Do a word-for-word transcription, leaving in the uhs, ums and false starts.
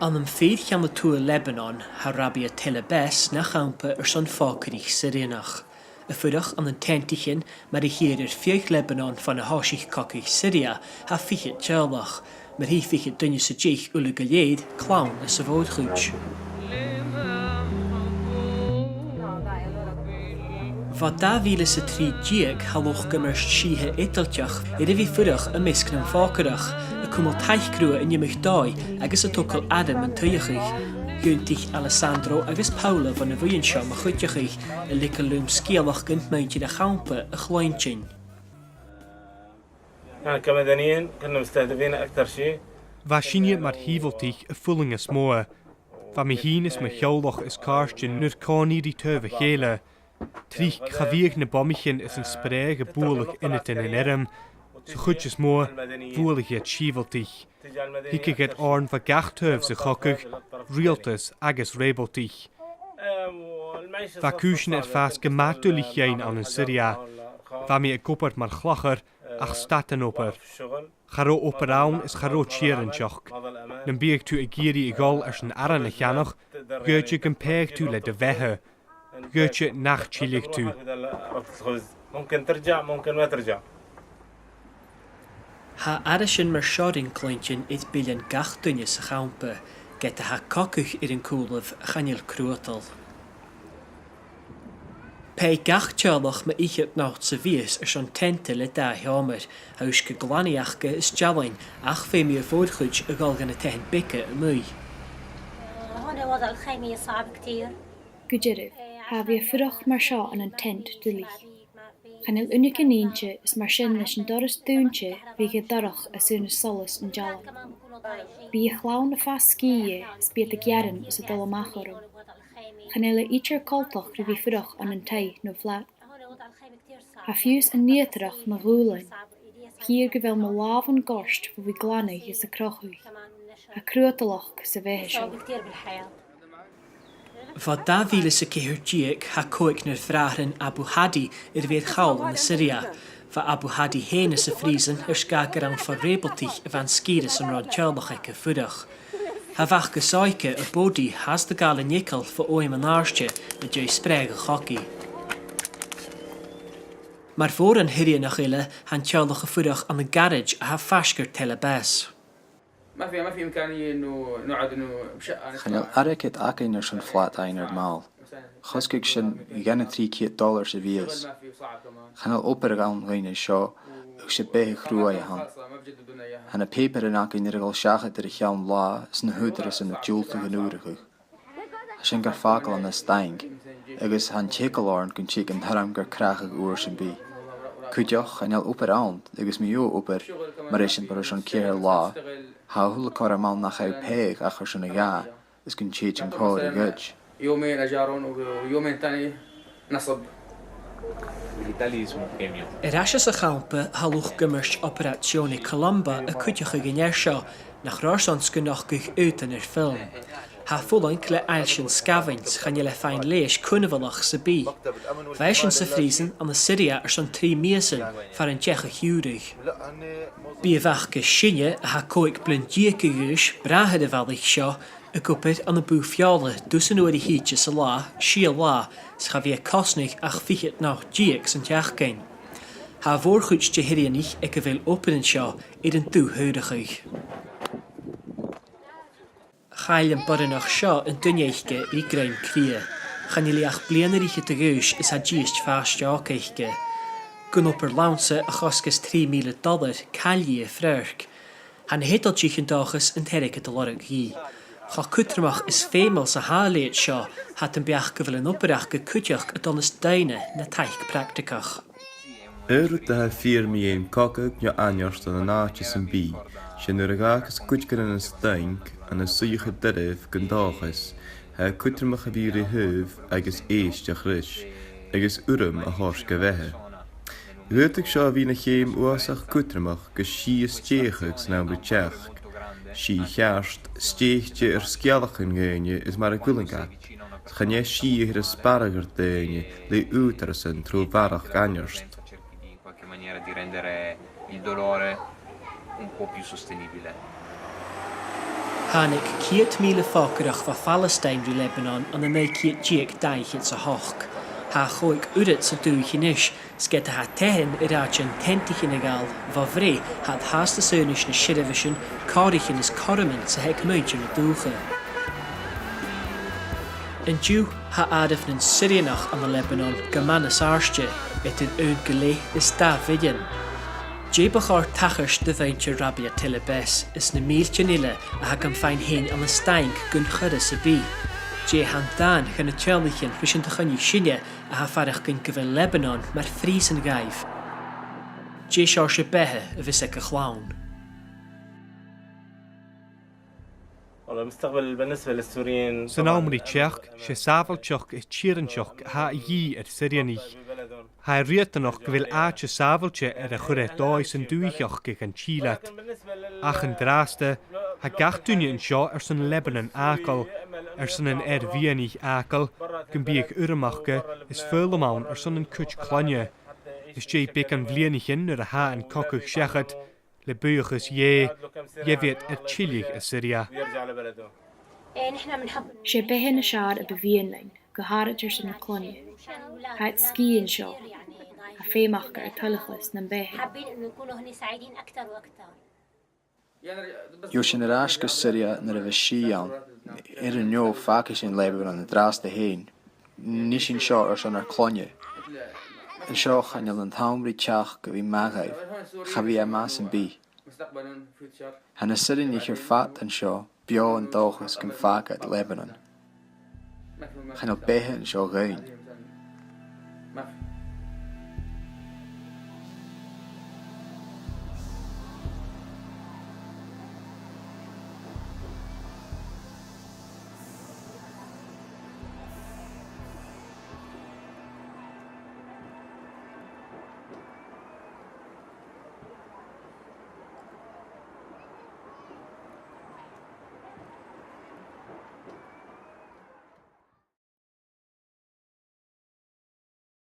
Ann am fìor cheann a tuath Lebanon, tha Rabia Tell Abbas na champa airson fògraich Sirianach. A' fuireach ann an teantaichean, mar a chithear air feadh Lebanon far na thòisich cogadh Siria, tha fichead teaghlach, mar a tha fichead duine sa deich uile gu lèir, clann anns a' mhòr-chuid. Bho dà mhìle 's a trì deug, tha luchd-iomairt sìthe Eadailteach air a bhith a' fuireach am measg nam fògarrach, a' cumail taic riutha an iomadh dòigh agus a' togail airm an t-suidheachaidh. Dh'aontaich Alessandro agus Paola bhon a' bhuidheann seo mu chuideachadh, a' leigeil leam sgeulachdan muinntir a' champa a chluinntinn. نحن كمدنيين كنا مستهدفين أكثر شيء. Bha sinne mar shìobhaltaich a' fulang as motha. Bha mi fhìn is mo theaghlach is càirdean nur còmhnadh ri taobh a chèile. Tric cha bhiodh na bomaichean is an sprèidh a' bualadh ionadain an fheirm, sa chuid as motha, bhualadh iad sìobhaltaich. Thigeadh iad oirnn bho gach taobh sa chogadh, riaghaltas agus rèabhaltaich. Bha cùisean air fàs gu math duilich dhuinn ann an Siria. Bha mi ag obair mar chlochair, ach stad an obair. Cha robh obair ann is cha robh tèarainteachd. Nam biodh tu ag iarraidh a dhol airson aran a cheannach, dh'fhaodte gum pèadh tu le do bheatha. Dh'fhaodte nach tilleadh tu. ممكن ترجع، ممكن ما ترجع. Tha aithrichean mar seo rin cluinntinn air billean gach duine sa champa, ged a tha cogadh air an cùlaibh, chan eil cruadal. Pèigh gach teaghlach mu fhichead not sa mhìos airson teanta le dà sheòmar, tha uisge glanaidh aca is dealain, ach feumaidh a' mhòr-chuid a dhol dhan na taighean beaga a-muigh. هون وضع الخيمة صعب كتير. Gu dearbh, tha a bhith a' fuireach mar seo ann an tent duilich. Chan eil uinneagan innte is mar sin leis an doras dùinte bhiodh e dorch às aonais solas an dealain. Bidh a' chlann a' fàs sgìth dheth is bidh iad a' gearan is a' dol a-mach orm. Chan eil e idir coltach ri bhith a' fuireach ann an taigh no flat. Tha fiù 's an nigheadaireachd na dhùbhlain. Chì thu gu bheil mo làmhan goirt bho bhith a' glanadh is a' crochadh. Tha cruadalachd sa bheatha seo. Bho dà mhìle 's a ceithir deug, tha còignear bhràithrean Abu Hadi air a bhith air chall ann an Siria. Bha Abu Hadi fhèin anns a' phrìosan air sgàth gur ann fo rèabhaltaich a bha an sgìre san robh an teaghlach aige a' fuireach. Tha a mhac is òige, a' Bodhi, fhathast a' gabhail an eagail fo uaim an àirde an dèidh spreadhadh a' chogaidh. Mar mhòran Shirianach eile, tha an teaghlach a' fuireach ann an garaid a tha faisg air Tell Abbas. ما في، ما في إمكانية إنه نقعد إنه بشقة. Chan eil airgead againn airson flat fhaighinn air màl. Chosgadh sin dhà no trì cheud dollar sa mhìos. Chan eil obair ann dhuinne seo, agus 's e beatha chruaidh a th' ann. Tha na pàipearan againn air a dhol seachad air a' cheann latha is na h-ùghdarrasan a' diùltadh an ùrachadh. Tha sin gar fàgail ann an staing, agus tha an t-eagal oirnn gun tig an t-arm gar creachadh uair sam bith. Cuideachd, chan eil obair ann, agus ma gheibh thu obair, mar eisimpleir airson ceithir latha, tha a h-uile cothrom ann nach fhaigh thu pàigheadh ach airson a dhà, is gun tèid an còrr a ghoid. يومين أجارهم ويومين تاني نصب. Air ais às a' champa, tha luchd-iomairt Operazione Colombo a' cuideachadh an fhear seo, nach robh airson 's gun nochdadh aodann air film. Tha e a' fulang le ailsean sgamhain, 's chan eil e a' faighinn leigheas cunbhalach sam bith. Bha esan sa phrìosan ann an Siria airson trì mìosan, far an deach a thiubhradh. Bidh a mhac is sinne, a tha còig bliadhna deug a dh'aois, bràthair a' bhalaich seo, ag obair ann am bùth feòla dusan uairean a thìde san latha, sia latha, 's cha bhi e a' cosnadh ach fichead not deug san t-seachdain. Tha a' mhòr-chuid de Shirianaich aig a bheil obair an seo air an dubh-shaothrachadh. Chaill am boireannach seo an duine aice ri grèim cridhe. Chan eil i ach bliadhna air fhichead a dh'aois is tha dithis fàiste òg aice. Gun obair lannsa a chosgas trì mìle dollar, caillidh i a phradharc. Tha na h-Eadailtich an dòchas an t-airgead a lorg dhi. Cho cudromach is feumail 's a tha a leithid seo, tha iad am beachd gu bheil an obair aca cuideachd a' dol nas doimhne na taic practaigeach. Aon rud a tha fìor mu dheidhinn cogadh no ainneart ann an àite sam bith, 's e nuair a dh'fhàgas cuid dhen an staing, ann an suidheachadh doirbh gun dòchas, tha e cudromach a bhith ri thaobh agus èisteachd ris, agus urram a thoirt gu bheatha. Dh'fhaodadh seo a bhith na cheum uabhasach cudromach gu sìth a stèidheachadh san àm ri teachd. Sìth cheart, stèidhichte air sgeulachdan dhaoine is mar a dh'fhuiling iad. Chan e sìth a tha air a sparradh air daoine le ùghdarrasan tro bharrachd ainneart. In qualche maniera di rendere il dolore un po' più sostenibile. Thàinig ceud mìle fògarrach bho Phalastain ri Lebanon ann an naoi ceud deug dà fhichead 's a h-ochd. Tha a' chòig uiread san dùthaich a-nis, 's ged a tha taighean air àitean teantaichean a ghabhail bho bhreith, tha iad fhathast a' saoilsinn air na seirbheisean, còraichean is cothroman 's a th' aig muinntir na dùthcha. An-diugh, tha àireamh nan Sirianach ann an Lebanon gu math nas àirde, eadar aon gu leth is dà mhillean. Dè bu chòir tachairt do mhuinntir Rabia Telebes is na mìltean eile a tha gam faighinn fhèin ann an staing gun choire sam bith? Dè tha an dàn dha na teaghlaichean ris an do choinnich sinne a tha a' faireachdainn gu bheil Lebanon mar phrìosan dhaibh? Dè seòrsa beatha a bhios aig a' chlann? والله المستقبل بالنسبة للسوريين San طبعاً àm ri teachd, 's e sàbhailteachd is tèarainteachd a tha a dhìth air Sirianaich. Tha e riatanach gu bheil àite sàbhailte air a chur air dòigh san dùthaich aig an tìr iad. Ach an-dràsta, tha gach duine an seo airson Lebanon fhàgail, airson an fhear-mhianach fhàgail, gum biodh urram aca is foghlam ann airson an cuid cloinne. Is dè beagan bhliadhnaichean nuair a tha an cogadh seachad, le buidheachas Dhè, gheibh iad air tilleadh à Siria. 'S e beatha nas fheàrr a bu mhiann leinn, gu h-àraid airson na cloinne. Tha iad sgìth an seo. Tha feum aca air toileachas nam beatha. Gheibh sinn air ais gu Siria nuair a bhios sìth ann. Air neo fàgaidh sinn Lebanon an-dràsta fhèin. Nì sinn seo airson ar cloinne. An seo chan eil an t-àm ri teachd a bhith math dhaibh. Cha bhi e math sam bith. Tha na Sirianaich air fad an seo beò an dòchas gum fàg iad Lebanon. Chan eil beatha an seo dhuinn.